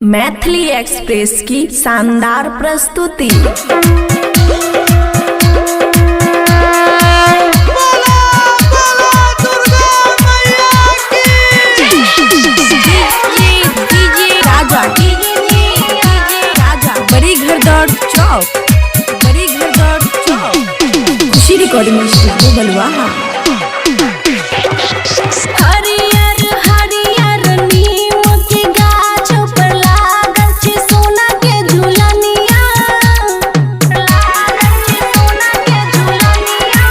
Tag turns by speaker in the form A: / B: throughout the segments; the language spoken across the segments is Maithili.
A: मैथिली एक्सप्रेस की शानदार प्रस्तुति।
B: बोला बोला दुर्गा मैया की।
A: डीजे डीजे राजा, डीजे डीजे राजा, बड़ी घर डॉट चौक, बड़ी घर डॉट चौक। खुशी रिकॉर्डिंग स्टूडियो बलुआहा।
C: हरियर हरियर नीम के गाछ पर लागल छै सोना के झुलनिया, लागल छै सोना के झुलनिया।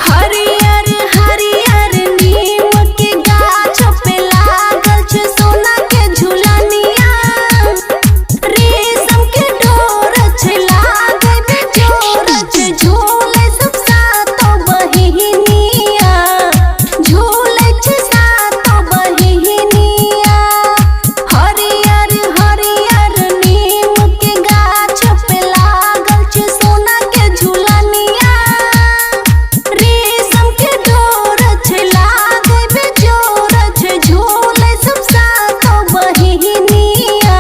C: हरियर हरियर नीम के गाछ पे लागल छै सोना के झुलनिया। रेशम के डोर छै लागै बेजोर छै, झूले सब सातो बहिनिया, झूले छै सातो बहिनिया। हरियर हरियर नीम के गाछ पे लागल छै सोना के झुलनिया। रेशम के डोर छै लागै बेजोर छै, झूले सब सातो बहिनिया,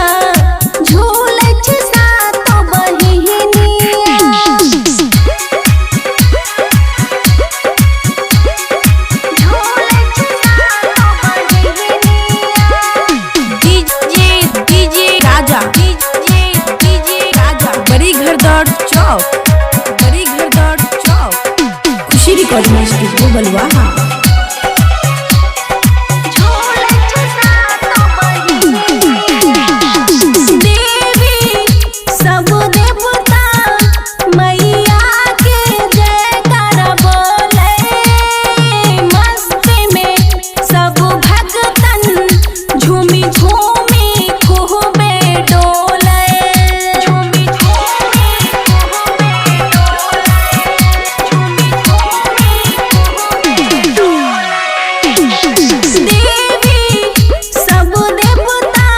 C: झूले छै सातो बहिनिया। झूले छै सातो बहिनिया।
A: डीजे डीजे राजा, डीजे डीजे राजा, बड़ी घर डॉट चौक, बड़ी घर डॉट चौक। खुशी रिकॉर्डिंग स्टूडियो बलुआहा।
C: झूले छै सातो बहिनिया। देवी सब देवता मैया के जयकारा बोले, मस्ती में सब भगतन झूमी झूमी खूबे डोले, झूमी झूमी खूबे डोले, झूमी झूमी खूबे डोले। देवी सब देवता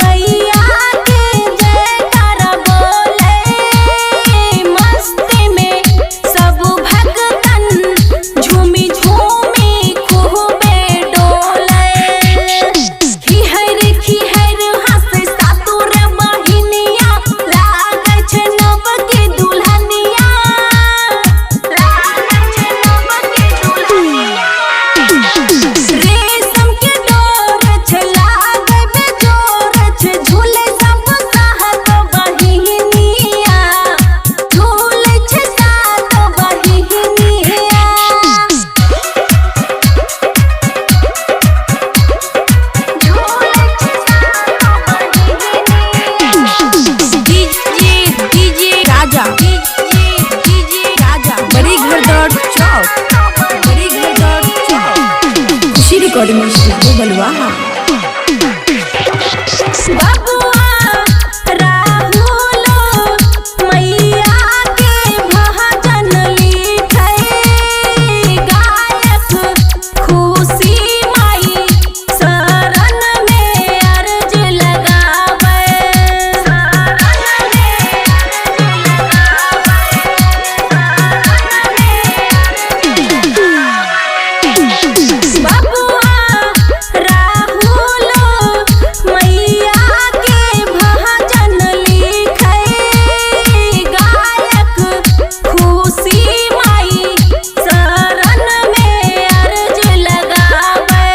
C: मैया के जयकारा बोले, मस्ती में सब भगतन झूमी झूमी खूबे डोले। खिहर खिहर हंसे सातुर बहिनिया, लागै छै नव के दुल्हनिया, लागै छै नव के दुल्हनिया। रेशम के डोर छै लागै बेजोर छै, झूले सब सात बहिनिया, झूले छै सात बहिनिया। झूले छै सात बहिनिया।
A: डीजे डीजे राजा, डीजे डीजे राजा, बड़ी घर डॉट चौक, बड़ी घर डॉट चौक। खुशी रिकॉर्डिंग स्टूडियो बलुआहा।
C: बबुआ राहुल मैया के भजन लिखै, गायक खुशी माई शरण में अर्ज लगाबै, शरण में अर्ज लगाबै, शरण में अर्ज लगाबै। बबुआ राहुल मैया के भजन लिखै, गायक खुशी माई शरण में अर्ज लगाबै।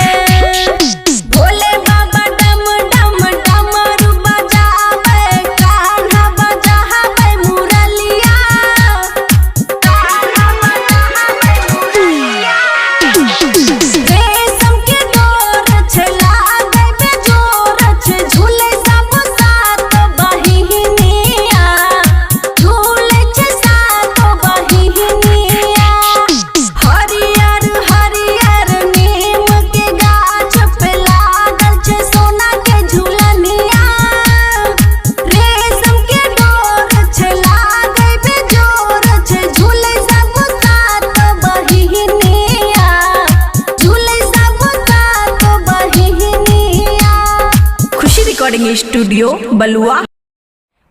C: भोले बाबा डम डम डमरू बजाबै, कान्हा बजाबै मुरलिया, कान्हा बजाबै मुरलिया। रेशम के डोर छै लागै बेजोर छै, झूले सब सात बहिनिया, झूले छै सात बहिनिया। हरियर हरियर नीम के गाछ पे लागल छै सोना के झुलनिया। रेशम के डोर छै लागै बेजोर छै, झूले सब सात बहिनिया, झूले सब सात बहिनिया।
A: Khushi recording studio Balua.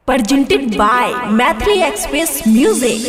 A: Presented by Maithili express music.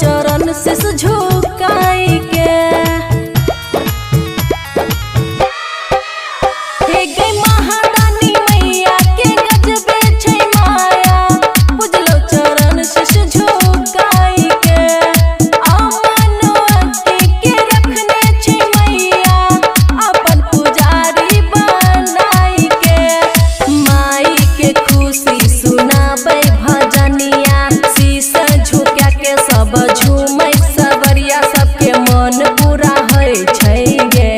C: चरण शीश झुकाई के। हे गे महादानी मैया के गजबे छै माया, पूजलो चरण शीश झुकाई के। अमन अक्की के रखने छै मैया, अपन पुजारी बनाई के। माई के खुशी सुनाबै भजनिया, शीश झुका के सब झूमै सवरिया, सबके मन पूरा होइ छै गे।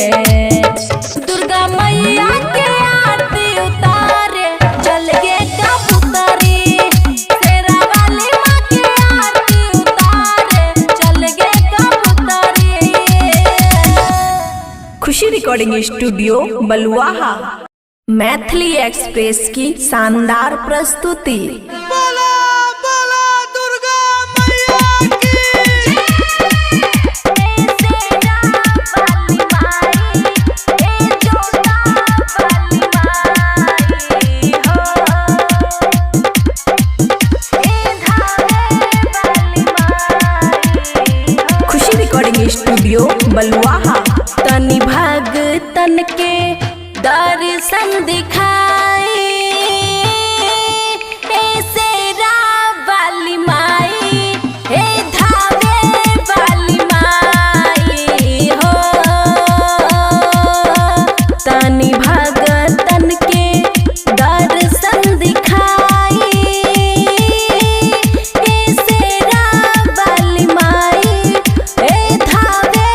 C: दुर्गा मैया के आरती उतारे चल गे कबूतरी, शेरा वाली माँ के आरती उतारे चल गे कबूतरी।
A: Khushi recording studio Baluaha. Maithili express की शानदार प्रस्तुति।
B: बोला बोला दुर्गा मैया की।
C: शेरा वाली माई, ए जोता वाली माई हो, ए धावे वाली माई हो।
A: खुशी रिकॉर्डिंग स्टूडियो बलुआहा।
C: तनि भगतन के दर्शन दिखाई, ए शेरा वाली माई, ए धावे वाली माई हो। तनि भगतन के दर्शन दिखाई, ए शेरा वाली माई, ए धावे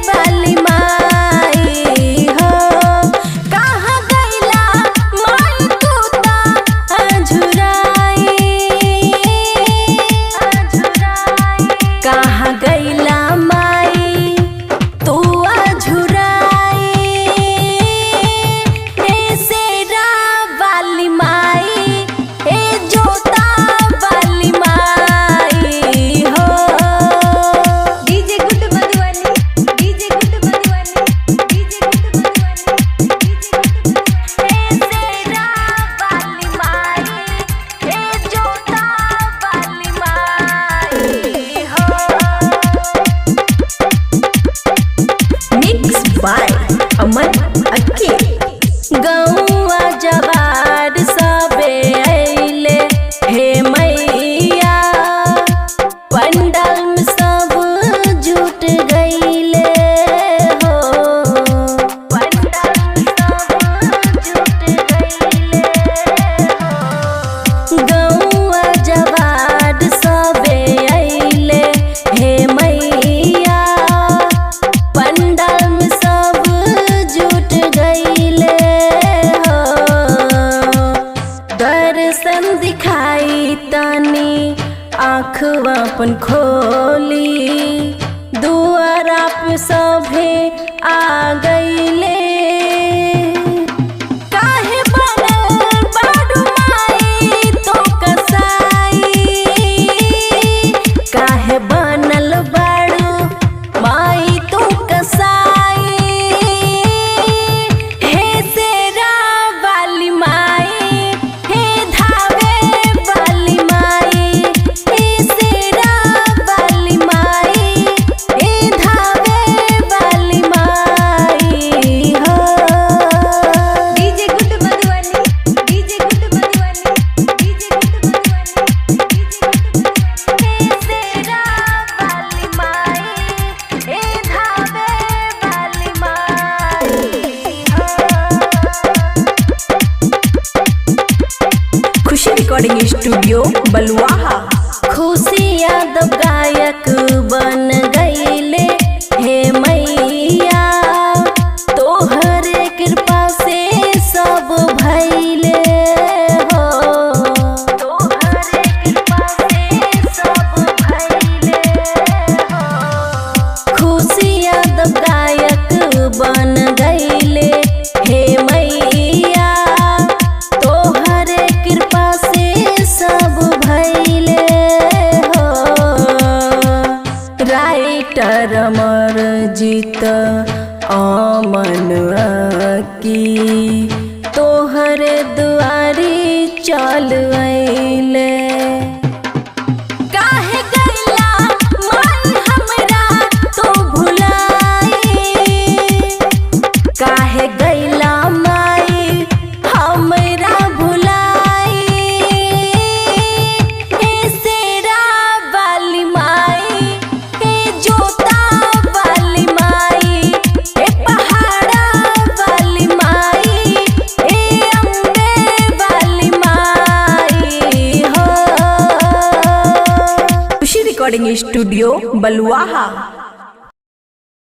C: वाली माई हो। कहाँ गैला माई तूता अझुराई, कहाँ गैला माई तू अझुराई, ए शेरा वाली माई, ए जोता वाली माई हो।
D: DJ good Madhubani, DJ good Madhubani, DJ good Madhubani, DJ good Madhubani.
C: ए शेरा वाली माई, ए जोता वाली माई हो।
A: मिक्स बाय अमन अक्की।
C: गौआ जवार सबे अइले हे मैया, पंडाल में सब जुट गइले हो, पंडाल में सब जुट गइले हो। गौआ जवार सबे अइले हे मैया, पंडाल में सब जुट गइले हो। दर्शन दिखाई तनी आँख अपन खोली, दुआरा पे सभे आ गइले। काहे बनल बाडू माई तो कसाई, काहे बनल बाडू माई तू कसाई, हे शेरा वाली माई, हे धावे वाली माई, हे शेरा वाली माई, हे धावे वाली माई हो।
D: DJ good Madhubani, DJ good Madhubani, DJ good Madhubani, DJ good Madhubani.
C: हे शेरा वाली माई, हे धावे वाली माई हो।
A: खुशी रिकॉर्डिंग स्टूडियो बलुआहा।
C: खुशी यादव गायक बन गईले हे मैया, तोहरे कृपा से सब भइले हो, तोहरे कृपा से सब भइले हो। खुशी यादव गायक बन गईले हे मैया, तोहरे कृपा से सब भइले हो। राइटर अमर जीत अमन की तोहरे दुआरी चल अइले। काहे गइला माई
A: studio Baluaha.